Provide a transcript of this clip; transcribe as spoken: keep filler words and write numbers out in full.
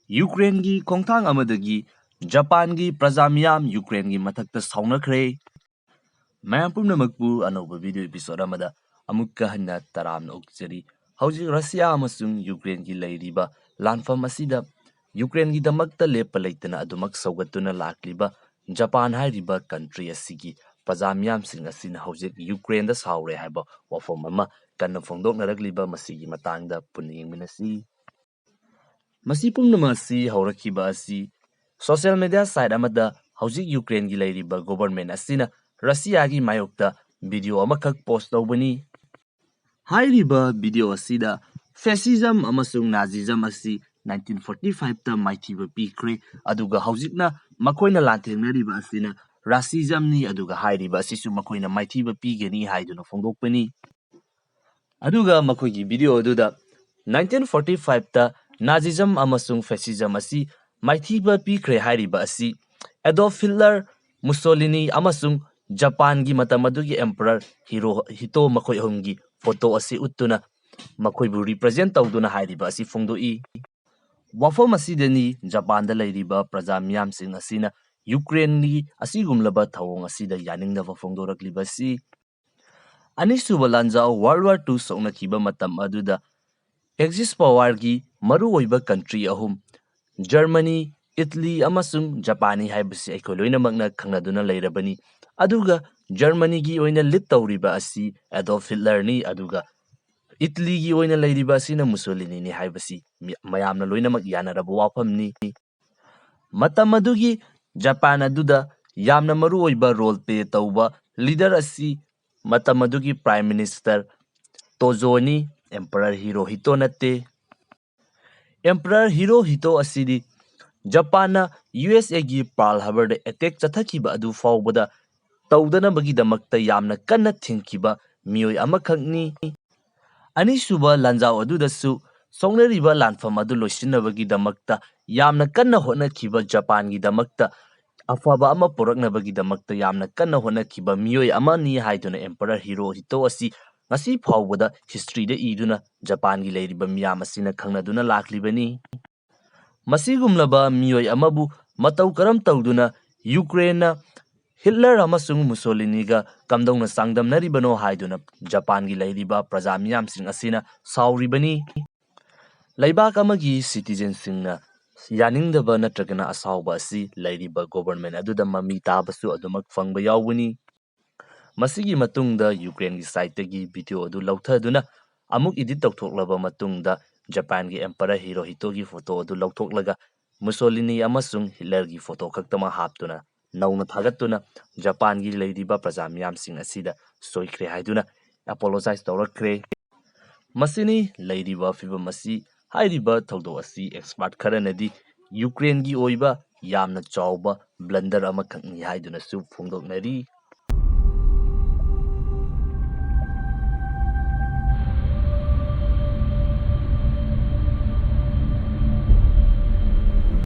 ꯌꯨꯀ꯭ꯔꯦꯟꯒꯤ ꯈꯣꯡꯊꯥꯡ ꯑꯃꯗꯒꯤ ꯖꯄꯥꯟꯒꯤ ꯄ꯭ꯔꯖꯥ ꯃꯤꯌꯥꯝ ꯌꯨꯀ꯭ꯔꯦꯟꯒꯤ ꯃꯊꯛꯇ ꯁꯥꯎꯅꯈ꯭ꯔꯦ꯫ ꯃꯌꯥꯝ ꯄꯨꯝꯅꯃꯛꯄꯨ ꯑꯅꯧꯕ video episode ꯑꯃꯗ ꯑꯃꯨꯛꯀ ꯍꯟꯅ ꯇꯔꯥꯝꯅ ꯑꯣꯛꯆꯔꯤ꯫ ꯍꯧꯖꯤꯛ ꯔꯁꯤꯌꯥ ꯑꯃꯁꯨꯡ ꯌꯨꯀ꯭ꯔꯦꯟꯒꯤ ꯂꯩꯔꯤꯕ ꯂꯥꯟꯐꯝ ꯑꯁꯤꯗ ꯌꯨꯀ꯭ꯔꯦꯟꯒꯤꯗꯃꯛꯇ ꯂꯦꯞꯄ ꯂꯩꯇꯅ ꯑꯗꯨꯃꯛ ꯁꯧꯒꯠꯇꯨꯅ ꯂꯥꯛꯂꯤꯕ ꯖꯄꯥꯟ ꯍꯥꯏꯔꯤꯕ country ꯑꯁꯤꯒꯤ ꯄ꯭ꯔꯖꯥ ꯃꯤꯌꯥꯝꯁꯤꯡ ꯑꯁꯤꯅ ꯍꯧꯖꯤꯛ ꯌꯨꯀ꯭ꯔꯦꯟꯗ ꯁꯥꯎꯔꯦ ꯍꯥꯏꯕ ꯋꯥꯐꯝ ꯑꯃ ꯀꯟꯅ ꯐꯣꯡꯗꯣꯛꯅꯔꯛꯂꯤꯕ ꯃꯁꯤꯒꯤ ꯃꯇꯥꯡꯗ ꯄꯨꯟꯅ ꯌꯦꯡꯃꯤꯟꯅꯁꯤ꯫ ꯃꯁꯤ ꯄꯨꯝꯅꯃꯛ ꯑꯁꯤ ꯍꯧꯔꯛꯈꯤꯕ ꯑꯁꯤ social media site ꯑꯃꯗ ꯍꯧꯖꯤꯛ ꯌꯨꯀ꯭ꯔꯦꯟꯒꯤ ꯂꯩꯔꯤꯕ government ꯑꯁꯤꯅ ꯔꯁꯤꯌꯥꯒꯤ ꯃꯥꯌꯣꯛꯇ video ꯑꯃꯈꯛ post ꯇꯧꯕꯅꯤ꯫ ꯍꯥꯏꯔꯤꯕ video ꯑꯁꯤꯗ fascism ꯑꯃꯁꯨꯡ Nazism ꯑꯁꯤ nineteen forty five ꯇ ꯃꯥꯏꯊꯤꯕ ꯄꯤꯈ꯭ꯔꯦ, ꯑꯗꯨꯒ ꯍꯧꯖꯤꯛꯅ ꯃꯈꯣꯏꯅ ꯂꯥꯟꯊꯦꯡꯅꯔꯤꯕ ꯑꯁꯤꯅ racism ꯅꯤ, ꯑꯗꯨꯒ ꯍꯥꯏꯔꯤꯕ ꯑꯁꯤꯁꯨ ꯃꯈꯣꯏꯅ ꯃꯥꯏꯊꯤꯕ ꯄꯤꯒꯅꯤ ꯍꯥꯏꯗꯨꯅ ꯐꯣꯡꯗꯣꯛꯄꯅꯤ꯫ ꯑꯗꯨꯒ ꯃꯈꯣꯏꯒꯤ video ꯑꯗꯨꯗ nineteen forty five ꯇ Nazism ꯑꯃꯁꯨꯡ fascism ꯑꯁꯤ ꯃꯥꯏꯊꯤꯕ ꯄꯤꯈ꯭ꯔꯦ ꯍꯥꯏꯔꯤꯕ ꯑꯁꯤ Adolf Hitler, Mussolini ꯑꯃꯁꯨꯡ ꯖꯄꯥꯟꯒꯤ ꯃꯇꯝ ꯑꯗꯨꯒꯤ emperor Hirohito ꯃꯈꯣꯏ ꯑꯍꯨꯝꯒꯤ photo ꯑꯁꯤ ꯎꯠꯇꯨꯅ ꯃꯈꯣꯏꯕꯨ represent ꯇꯧꯗꯨꯅ ꯍꯥꯏꯔꯤꯕ ꯑꯁꯤ ꯐꯣꯡꯗꯣꯛꯏ꯫ ꯋꯥꯐꯝ ꯑꯁꯤꯗꯅꯤ ꯖꯄꯥꯟꯗ ꯂꯩꯔꯤꯕ ꯄ꯭ꯔꯖꯥ ꯃꯤꯌꯥꯝꯁꯤꯡ ꯑꯁꯤꯅ ꯌꯨꯀ꯭ꯔꯦꯟꯒꯤ ꯑꯁꯤꯒꯨꯝꯂꯕ ꯊꯧꯑꯣꯡ ꯑꯁꯤꯗ ꯌꯥꯅꯤꯡꯗꯕ ꯐꯣꯡꯗꯣꯔꯛꯂꯤꯕꯁꯤ꯫ ꯑꯅꯤꯁꯨꯕ ꯂꯥꯟꯖꯥꯎ World War Two ꯁꯣꯛꯅꯈꯤꯕ ꯃꯇꯝ ꯑꯗꯨꯗ Axis power ꯒꯤ ꯃꯔꯨꯑꯣꯏꯕ country ꯑꯍꯨꯝ, Germany, Italy ꯑꯃꯁꯨꯡ ꯖꯄꯥꯟꯅꯤ ꯍꯥꯏꯕꯁꯤ ꯑꯩꯈꯣꯏ ꯂꯣꯏꯅꯃꯛꯅ ꯈꯪꯅꯗꯨꯅ ꯂꯩꯔꯕꯅꯤ꯫ ꯑꯗꯨꯒ Germany ꯒꯤ ꯑꯣꯏꯅ lead ꯇꯧꯔꯤꯕ ꯑꯁꯤ Adolf Hitler ꯅꯤ, ꯑꯗꯨꯒ Italy ꯒꯤ ꯑꯣꯏꯅ ꯂꯩꯔꯤꯕ ꯑꯁꯤꯅ Mussolini ꯅꯤ ꯍꯥꯏꯕꯁꯤ ꯃꯤ-, ꯃꯌꯥꯝꯅ ꯂꯣꯏꯅꯃꯛ ꯌꯥꯅꯔꯕ ꯋꯥꯐꯝꯅꯤ꯫ ꯃꯇꯝ ꯑꯗꯨꯒꯤ ꯖꯄꯥꯟ ꯑꯗꯨꯗ ꯌꯥꯝꯅ ꯃꯔꯨꯑꯣꯏꯕ role play ꯇꯧꯕ leader ꯑꯁꯤ ꯃꯇꯝ ꯑꯗꯨꯒꯤ Prime Minister Tojo ꯅꯤ, Emperor Hirohito ꯅꯠꯇꯦ꯫ Emperor Hirohito ꯑꯁꯤꯗꯤ ꯖꯄꯥꯟꯅ U S A ꯒꯤ Pearl Harbor ꯗ attack ꯆꯠꯊꯈꯤꯕ ꯑꯗꯨ ꯐꯥꯎꯕꯗ ꯇꯧꯗꯅꯕꯒꯤꯗꯃꯛꯇ ꯌꯥꯝꯅ ꯀꯟꯅ ꯊꯤꯡꯈꯤꯕ ꯃꯤꯑꯣꯏ ꯑꯃꯈꯛꯅꯤ꯫ ꯑꯅꯤꯁꯨꯕ ꯂꯥꯟꯖꯥꯎ ꯑꯗꯨꯗꯁꯨ ꯁꯣꯛꯅꯔꯤꯕ ꯂꯥꯟꯐꯝ ꯑꯗꯨ ꯂꯣꯏꯁꯤꯟꯅꯕꯒꯤꯗꯃꯛꯇ ꯌꯥꯝꯅ ꯀꯟꯅ ꯍꯣꯠꯅꯈꯤꯕ ꯖꯄꯥꯟꯒꯤꯗꯃꯛꯇ ꯑꯐꯕ ꯑꯃ ꯄꯨꯔꯛꯅꯕꯒꯤꯗꯃꯛꯇ ꯌꯥꯝꯅ ꯀꯟꯅ ꯍꯣꯠꯅꯈꯤꯕ ꯃꯤꯑꯣꯏ ꯑꯃꯅꯤ ꯍꯥꯏꯗꯨꯅ Emperor Hirohito ꯑꯁꯤ ꯉꯁꯤ ꯐꯥꯎꯕꯗ history ꯗ ꯏꯗꯨꯅ ꯖꯄꯥꯟꯒꯤ ꯂꯩꯔꯤꯕ ꯃꯤꯌꯥꯝ ꯑꯁꯤꯅ ꯈꯪꯅꯗꯨꯅ ꯂꯥꯛꯂꯤꯕꯅꯤ꯫ ꯃꯁꯤꯒꯨꯝꯂꯕ ꯃꯤꯑꯣꯏ ꯑꯃꯕꯨ ꯃꯇꯧ ꯀꯔꯝ ꯇꯧꯗꯨꯅ ꯌꯨꯀ꯭ꯔꯦꯟꯅ ꯍꯤꯠꯂꯔ ꯑꯃꯁꯨꯡ ꯃꯨꯁꯣꯂꯤꯅꯤꯒ ꯀꯝꯗꯧꯅ ꯆꯥꯡꯗꯝꯅꯔꯤꯕꯅꯣ ꯍꯥꯏꯗꯨꯅ ꯖꯄꯥꯟꯒꯤ ꯂꯩꯔꯤꯕ ꯄ꯭ꯔꯖꯥ ꯃꯤꯌꯥꯝꯁꯤꯡ ꯑꯁꯤꯅ ꯁꯥꯎꯔꯤꯕꯅꯤ꯫ ꯂꯩꯕꯥꯛ ꯑꯃꯒꯤ ꯁꯤꯇꯤꯖꯦꯟꯁꯤꯡꯅ ꯌꯥꯅꯤꯡꯗꯕ ꯅꯠꯇ꯭ꯔꯒꯅ ꯑꯁꯥꯎꯕ ꯑꯁꯤ ꯂꯩꯔꯤꯕ ꯒꯣꯕꯔꯟꯃꯦꯟ ꯑꯗꯨꯗ ꯃꯃꯤ ꯇꯥꯕꯁꯨ ꯑꯗꯨꯃꯛ ꯐꯪꯕ ꯌꯥꯎꯕꯅꯤ꯫ ꯃꯁꯤꯒꯤ ꯃꯇꯨꯡꯗ ꯌꯨꯀ꯭ꯔꯦꯟꯒꯤ ꯁꯥꯏꯠꯇꯒꯤ ꯚꯤꯗꯤꯑꯣ ꯑꯗꯨ ꯂꯧꯊꯗꯨꯅ ꯑꯃꯨꯛ ꯏꯗꯤꯠ ꯇꯧꯊꯣꯛꯂꯕ ꯃꯇꯨꯡꯗ ꯖꯄꯥꯟꯒꯤ ꯑꯦꯝꯄꯔꯔ ꯍꯤꯔꯣꯍꯤꯇꯣꯒꯤ ꯐꯣꯇꯣ ꯑꯗꯨ ꯂꯧꯊꯣꯛꯂꯒ ꯃꯨꯁꯣꯂꯤꯅꯤ ꯑꯃꯁꯨꯡ ꯍꯤꯠꯂꯔꯒꯤ ꯐꯣꯇꯣ ꯈꯛꯇꯃꯛ ꯍꯥꯞꯇꯨꯅ ꯅꯧꯅ ꯊꯥꯒꯠꯇꯨꯅ ꯖꯄꯥꯟꯒꯤ ꯂꯩꯔꯤꯕ ꯄ꯭ꯔꯖꯥ ꯃꯤꯌꯥꯝꯁꯤꯡ ꯑꯁꯤꯗ ꯁꯣꯏꯈ꯭ꯔꯦ ꯍꯥꯏꯗꯨꯅ ꯑꯦꯄꯣꯂꯣꯖꯥꯏꯁ ꯇꯧꯔꯛꯈ꯭ꯔꯦ꯫ ꯃꯁꯤꯅꯤ ꯂꯩꯔꯤꯕ ꯐꯤꯕꯝ ꯑꯁꯤ꯫ ꯍꯥꯏꯔꯤꯕ ꯊꯧꯗꯣꯛ ꯑꯁꯤ ꯑꯦꯛꯁꯄꯥꯔꯠ ꯈꯔꯅꯗꯤ ꯌꯨꯀ꯭ꯔꯦꯟꯒꯤ ꯑꯣꯏꯕ ꯌꯥꯝꯅ ꯆꯥꯎꯕ ꯕ꯭ꯂꯟꯗꯔ ꯑꯃꯈꯛꯅꯤ ꯍꯥꯏꯗꯨꯅꯁꯨ ꯐꯣꯡꯗꯣꯛꯅꯔꯤ꯫